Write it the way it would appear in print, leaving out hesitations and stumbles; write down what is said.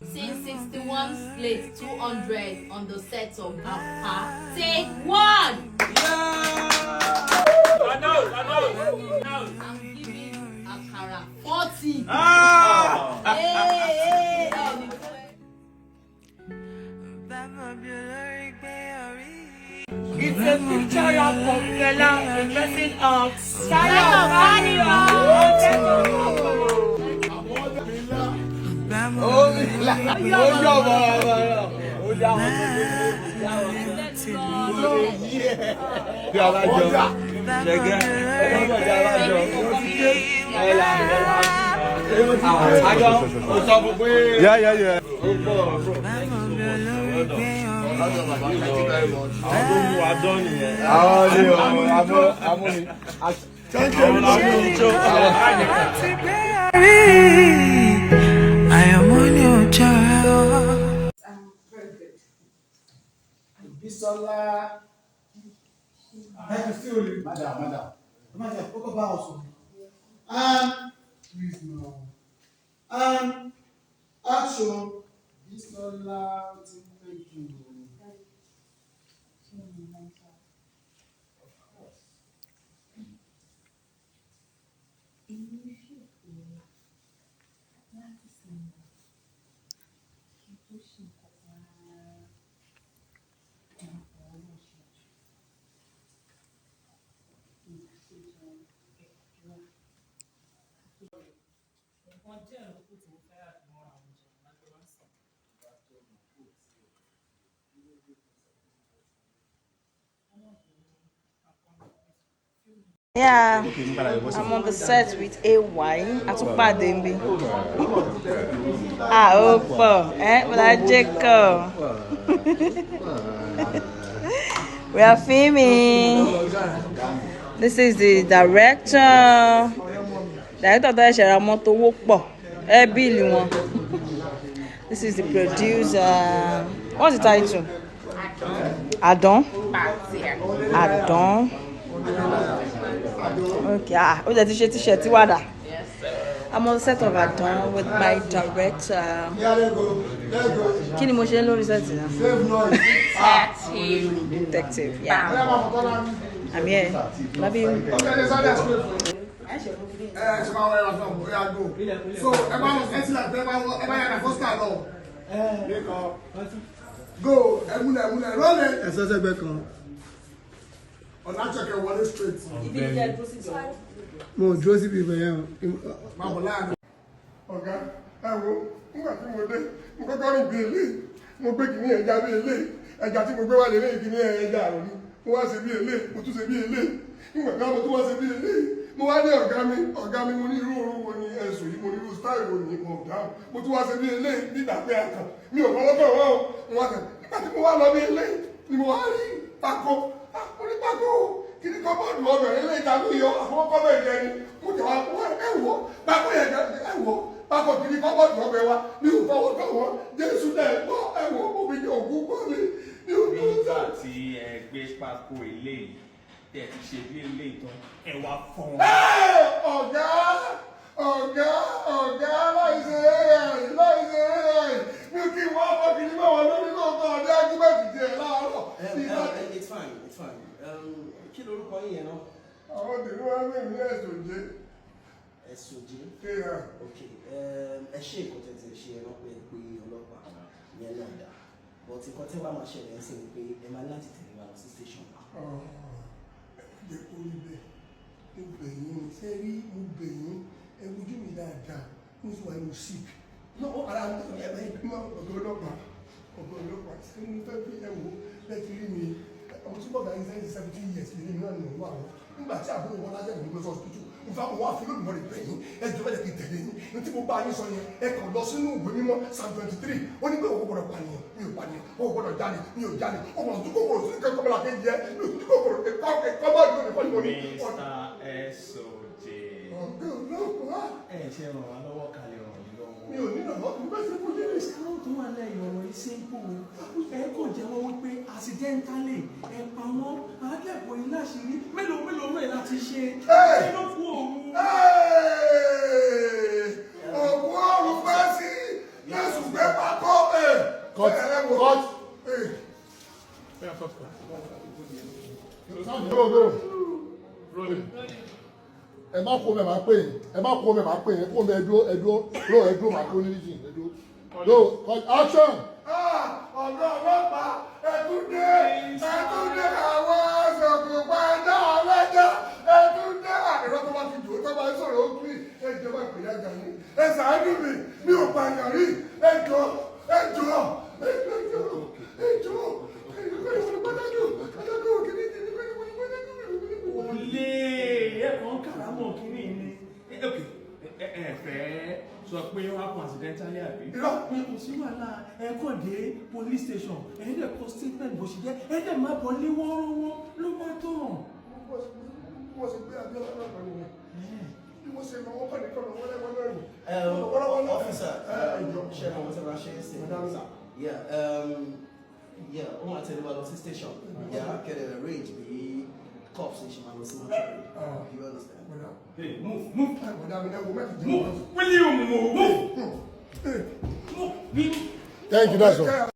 Scene 61, slate 200 on the set of Apa. Take one! Announce, announce, announce. I'm giving Akara 40. Ah! Hey, hey, It's a picture of Fela in person of Tayo Faniwo. Ó yọ̀ bọ̀rọ̀bọ̀rọ̀. Ó dá wọn tó dé dá wọn tó yí ẹ̀. Bí alájọ ṣẹ̀gẹ́ ẹ̀rọ alájọ ẹ̀là àjọ ó sọ fún pé Yeah. ó pọ̀ Àwọn tó mú wa dán nìyẹn. Àwọn ni ọmọ amúni. Thank you, everybody. I'm very good. Bisola. Madam, madam. Madam, kókó bá wọn sùn. And please no. And action. Bisola ti ń pẹ́ jù. Ṣé mo máa ń sọ? Èmi fi pé láti sìn lọ kí n tó ṣe nǹkan kan rárá, ọ̀pọ̀ ọlọ́run ṣe jù. Ìgbà tó jẹun ẹ̀dùn. Nǹkan díẹ̀ ló kù tí mo fẹ́ rà fún àwọn oúnjẹ lágbó wá sí. Yeah, I'm on the set with AY. Àtúpàdé ń bí. Ah, ó pọ̀, ẹ́ Bọ́lá Jacob. We are filming. This is the director. Director tó ṣẹ̀ṣẹ̀ ra mọ́tò, owó pọ̀. Ẹ bill wọn. This is the producer. What's the title? Àdán. Àdán. Okay, ah, ó jẹ́ ti ṣe t-shirt tí wàdà. I'm on the set of Àdán with my director. Yeah, let's go. Let's go. Kí ni mo ṣe lórí set náà? Save noise. Detective, yeah. I'm here. Love you. Okay, let's have that straight for you. Ẹ ṣe máa wọ ẹ̀rọ fún ọ̀yà go. So ẹ bá lọ ẹ ti là ẹ bá lọ ẹ bá yàrá fọ́sítà lọ. Go, ẹ múlẹ̀ ẹ múlẹ̀ rọ́lẹ̀. Ẹ sẹ́sẹ́ gbẹ kan. Ọ̀nà àchọ̀kẹ́ wọlé straight. Mo dúró síbi ibẹ̀ yẹn o. Máa bọ̀ láàrin. Ọ̀gá, ẹ wo, nígbà tí mo dé, mo kọ́kọ́ rìn bí eléyìí, mo gbé kìíní ẹja bí eléyìí, ẹja tí mo gbé wá lélẹ́yìí, kìíní ẹja àrùn ni. Mo wá ṣe bí eléyìí, mo tún ṣe bí eléyìí. Nígbà tí mo tún wá ṣe bí eléyìí, mo wá ní ọ̀gá mi, ọ̀gá mi, mo ní irú oorun wo ni ẹ̀sùn yìí, mo ní irú style wo ni mo dáhùn. Mo tún wá ṣe bí eléyìí nígbà pé àkàn mi ò fọwọ́ kàn wọ́n o. Mo wá kàn nígbà tí mo wá lọ bí eléyìí ni mo wá rí pákó. Mo ní pákó kí ni kọ́bọ̀dù ọbẹ̀ eléyìí ta ló yọ àwọn kọ́bọ̀ ìjẹ ni. Mo jẹ wá ẹ wọ pákó yẹn, ẹ wọ pákó kí ni kọ́bọ̀dù ọbẹ̀ wa, mi ò fọwọ́ kàn wọ́n. Jésù náà gbọ́, ẹ wọ omi jẹ òkú gbọ́ mi ní ojú Nígbà tí ẹ gbé pákó eléyìí tẹ̀ ti ṣe bí eléyìí tán, ẹ wá fọ́n wọn. Ọ̀gá, ọ̀gá, ọ̀gá, láìsí AI, láìsí AI mi kí wọ́n fọ́ kí ní bá wọn lórí lóòótọ́ ọdẹ ágúmẹ̀tì tiẹ̀ láàárọ̀. It's fine, it's fine. Kí lorúkọ yín yẹn náà? Àwọn tèmi wá ń pè mí ẹ̀sùn jẹ́. Ẹ̀sùn jẹ́. AI. Ok, ẹ ṣe nǹkan tẹ̀ tẹ̀ ṣe ẹ náà pé pé ọlọ́pàá yẹn náà dà. But nǹkan tẹ́ wàá máa ṣẹlẹ̀ ń sìn ni pé ẹ máa ní láti tẹ̀lé wa lọ sí station. Jẹ́ kó rí bẹ́ẹ̀, mo bẹ̀ yín ni, ṣé rí, mo bẹ̀ yín, ẹ wojú mi dáadáa, mo sì wà ní sick náà ara mi. Ẹ bẹ má ọ̀gá ọlọ́pàá, ọ̀gá ọlọ́pàá, ṣé mo fẹ́ fi ẹ wò lẹ́tí rí mi? Ọmọ tí bọ́ọ̀gá yìí sẹ́yìn 17 years lè ní náà nù wà wọ́n nígbà tí àbúrò wọn lájẹ́ ìlú lọ sọ́sibítù. N fa wọn àfi lónìí mọ́lẹ̀ bẹ̀ yín, ẹ jọ bẹ́ẹ̀ kí n tẹ̀lé yín. Ní tí mo bá yín sọ yẹn, ẹ kàn lọ sínú ìwé mímọ́, Psalm 23. Ó ní pé òun gbọ́dọ̀ pànìyàn, mi ò pànìyàn. Òun gbọ́dọ̀ jalè, mi ò jalè. Ó gbọ́dọ̀ tún kòkòrò sí kẹ́kọ̀ọ́ bọ́lá kejì ẹ, mi ò tún kòkòrò ẹ̀kọ́ ẹ̀kọ́ bọ́ọ̀lù ní fọ́ọ̀lù ní. Mr. SOJ. Ọ̀gá ọlọ́pàá. Ẹ ṣe ràn wá lọ́wọ́ kalẹ̀, ràn yín lọ́wọ́. Mi ò ní lọ́wọ́, mo fẹ́ ṣe fún yín ní. Ọ̀rọ̀ tó wà lẹ́yìn ọ̀rọ̀ yìí simple o. Ẹ kò jẹ́wọ́ wípé accidentally ẹ pa wọ́n, àádẹ́pọ̀ yín láṣìírí. Mélòó mélòó mélòó láti ṣe. Ẹ ló kú òun. Ògùn ọ̀run bá sí lẹ́sùn gbé pákó. Cut. Cut. Go, go. Ẹ má kó mẹ́ máa pè yín. Ẹ má kó mẹ́ máa pè yín. Ẹ kó mẹ́ ẹ dúró ẹ dúró. Ró ẹ dúró máa kó ní nísìnyí ẹ dúró. Go. Cut. Action. Ọ̀gá ọlọ́pàá, ẹ̀túndé, ẹ̀túndé, àwọn sọ̀kùn padà ọlọ́jà, ẹ̀túndé. Ìrọ́ tó bá ti dùn ó tó bá ń sọ̀rọ̀ ó kí ẹjọ́ bá pè é àjà yín. Ẹ ṣàánú mi, mi ò pààyàn rí. Ẹjọ́, ẹjọ́, ẹjọ́, ẹjọ́. Kò lè ẹ̀kọ́ kàrámọ̀ kínní ni. Ok, ẹ ẹ fẹ́ sọ pé ó happen accidentally àbí? Irọ́. Ẹ kò sí wàhálà, ẹ kàn dé police station, ẹ dẹ̀ kọ statement bó ṣe jẹ́, ẹ dẹ̀ má bọ̀ lé wọ́ọ́rọ́wọ́ ló bá tán. Wọ́n ṣe gbé Abíọ́lá náà pẹ̀lú mi. Bí wọ́n ṣe lọ, wọ́n kàn ní kọ́ lọ wọ́lẹ́wọ́lẹ́ rẹ̀. Officer, ṣe mo wọ́n sábà ṣe é sìn. Yeah, ó máa tẹ̀lé wa lọ sí station. Yeah, kẹ́lẹ̀ arrange bí cops ṣe máa lọ sí mortuary. Do you understand? Hey, move, move, Bọ̀dá mi lẹ́wọ̀ mẹ́tì jẹ́ move. Will you move? Move. Move. Thank you, that's all.